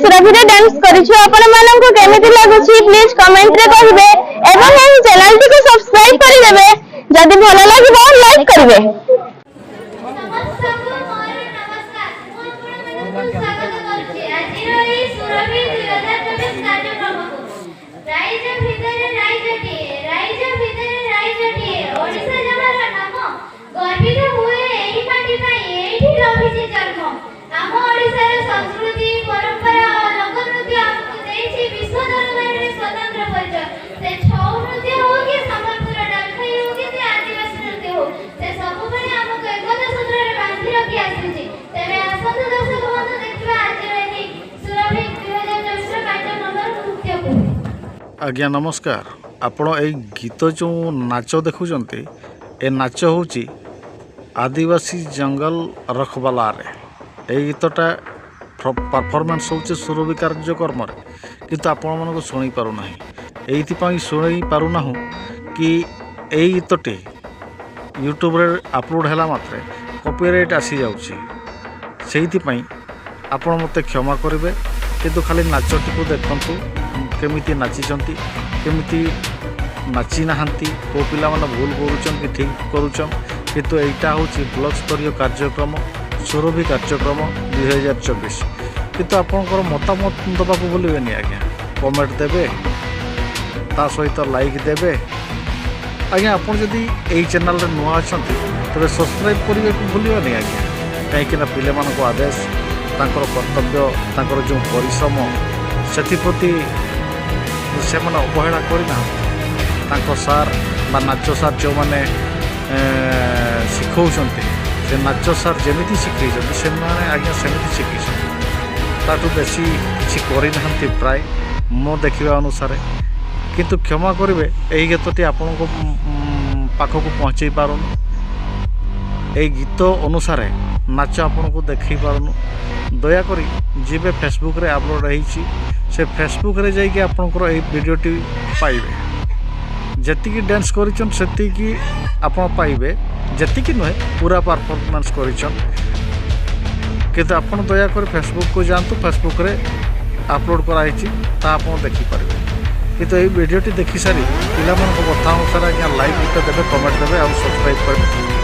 ସୁରଭିରେ dance କରିଛୁ। ଆପଣମାନଙ୍କୁ କେମିତି ଲାଗୁଛି, ପ୍ଲିଜ କମେଣ୍ଟରେ କହିବେ ଏବଂ ଏହି ଚ୍ୟାନେଲଟିକୁ ସବସ୍କ୍ରାଇବ କରିଦେବେ। ଯଦି ଭଲ ଲାଗିବ, ଲାଇକ୍ କରିବେ। ସମସ୍ତଙ୍କୁ ମୋର ନମସ୍କାର। ମୁଁ ଆପଣମାନଙ୍କୁ ସ୍ୱାଗତ କରୁଛି ଆଜିର ଏହି ସୁରଭି 2024 କାର୍ଯ୍ୟକ୍ରମକୁ। ରାଇଜ ଭିତରେ ରାଇଜଟିଏ, ରାଇଜ ଭିତରେ ରାଇଜଟିଏ, ଓଡ଼ିଶା ଯାହାର ନାମ। ଗର୍ବିତ ହୁଏ ଏହି ମାଟି ପାଇଁ, ଏଇଠି ଲଭିଛି ଜନ୍ମ। ଆମ ଓଡ଼ିଶାର ସଂସ୍କୃତି, ପରମ୍ପରା ଓ ଲୋକନୃତ୍ୟ ଆମକୁ ଦେଇଛି ବିଶ୍ୱ ଦରବାରରେ ସ୍ୱତନ୍ତ୍ର ପରିଚୟ। ସେ ଛଉ ନୃତ୍ୟ ହଉ କି ସମ୍ବଲପୁର ଡାଲଖାଇ ହଉ କି ସେ ଆଦିବାସୀ ନୃତ୍ୟ ହଉ, ସେ ସବୁବେଳେ ଆମକୁ ଏକତା ସୂତ୍ରରେ ବାନ୍ଧି ରଖି ଆସିଛି। ତେବେ ଆସନ୍ତୁ ଦର୍ଶକ ବନ୍ଧୁ, ଦେଖିବା ଆଜିର ଏହି ସୁରଭି 2024ର କାର୍ଯ୍ୟକ୍ରମର ନୃତ୍ୟକୁ। ଆଜ୍ଞା ନମସ୍କାର। ଆପଣ ଏଇ ଗୀତ ଯେଉଁ ନାଚ ଦେଖୁଛନ୍ତି, ଏ ନାଚ ହେଉଛି ଆଦିବାସୀ ଜଙ୍ଗଲ ରଖବାଲାରେ। ଏଇ ଗୀତଟା ପରଫର୍ମାନ୍ସ ହେଉଛି ସୁରଭି କାର୍ଯ୍ୟକ୍ରମରେ, କିନ୍ତୁ ଆପଣମାନଙ୍କୁ ଶୁଣେଇ ପାରୁନାହିଁ। ଏଇଥିପାଇଁ ଶୁଣେଇ ପାରୁନାହୁଁ କି ଏଇ ଗୀତଟି ୟୁଟ୍ୟୁବରେ ଅପଲୋଡ଼ ହେଲା ମାତ୍ରେ କପିରାଇଟ୍ ଆସିଯାଉଛି। ସେଇଥିପାଇଁ ଆପଣ ମୋତେ କ୍ଷମା କରିବେ, କିନ୍ତୁ ଖାଲି ନାଚଟିକୁ ଦେଖନ୍ତୁ, କେମିତି ନାଚିଛନ୍ତି, କେମିତି ନାଚି ନାହାନ୍ତି, କେଉଁ ପିଲାମାନେ ଭୁଲ କରୁଛନ୍ କି ଠିକ୍ କରୁଛନ୍। କିନ୍ତୁ ଏଇଟା ହେଉଛି ବ୍ଲକ ସ୍ତରୀୟ କାର୍ଯ୍ୟକ୍ରମ, ସୁରଭି କାର୍ଯ୍ୟକ୍ରମ 2024। କିନ୍ତୁ ଆପଣଙ୍କର ମତାମତ ଦେବାକୁ ଭୁଲିବେନି ଆଜ୍ଞା। କମେଣ୍ଟ ଦେବେ, ତା ସହିତ ଲାଇକ୍ ଦେବେ ଆଜ୍ଞା। ଆପଣ ଯଦି ଏଇ ଚ୍ୟାନେଲରେ ନୂଆ ଅଛନ୍ତି, ତେବେ ସବସ୍କ୍ରାଇବ୍ କରିବାକୁ ଭୁଲିବେନି ଆଜ୍ଞା। କାହିଁକିନା ପିଲାମାନଙ୍କୁ ଆଦେଶ, ତାଙ୍କର କର୍ତ୍ତବ୍ୟ, ତାଙ୍କର ଯେଉଁ ପରିଶ୍ରମ, ସେଥିପ୍ରତି ସେମାନେ ଅବହେଳା କରିନାହାନ୍ତି। ତାଙ୍କ ସାର୍ ବା ନାଚ ସାର୍ ଯେଉଁମାନେ ଶିଖଉଛନ୍ତି, ସେ ନାଚ ସାର୍ ଯେମିତି ଶିଖେଇଛନ୍ତି, ସେମାନେ ଆଜ୍ଞା ସେମିତି ଶିଖେଇଛନ୍ତି। ତାଠୁ ବେଶୀ କିଛି କରିନାହାନ୍ତି ପ୍ରାୟ ମୋ ଦେଖିବା ଅନୁସାରେ। କିନ୍ତୁ କ୍ଷମା କରିବେ, ଏହି ଗୀତଟି ଆପଣଙ୍କ ପାଖକୁ ପହଞ୍ଚେଇ ପାରୁନୁ। ଏଇ ଗୀତ ଅନୁସାରେ ନାଚ ଆପଣଙ୍କୁ ଦେଖେଇ ପାରୁନୁ। ଦୟାକରି ଯିବେ, ଫେସବୁକ୍ରେ ଅପଲୋଡ଼ ହେଇଛି, ସେ ଫେସବୁକ୍ରେ ଯାଇକି ଆପଣଙ୍କର ଏଇ ଭିଡ଼ିଓଟି ପାଇବେ। ଯେତିକି ଡ୍ୟାନ୍ସ କରିଛନ୍, ସେତିକି ଆପଣ ପାଇବେ। ଯେତିକି ନୁହେଁ, ପୁରା ପରଫର୍ମାନ୍ସ କରିଛନ୍। କିନ୍ତୁ ଆପଣ ଦୟାକରି ଫେସବୁକ୍କୁ ଯାଆନ୍ତୁ, ଫେସବୁକ୍ରେ ଅପଲୋଡ଼ କରାହେଇଛି, ତାହା ଆପଣ ଦେଖିପାରିବେ। କିନ୍ତୁ ଏଇ ଭିଡ଼ିଓଟି ଦେଖିସାରି ପିଲାମାନଙ୍କ କଥା ଅନୁସାରେ ଆଜ୍ଞା ଲାଇକ୍ ଗୋଟେ ଦେବେ, କମେଣ୍ଟ ଦେବେ ଆଉ ସବସ୍କ୍ରାଇବ୍ କରିବେ।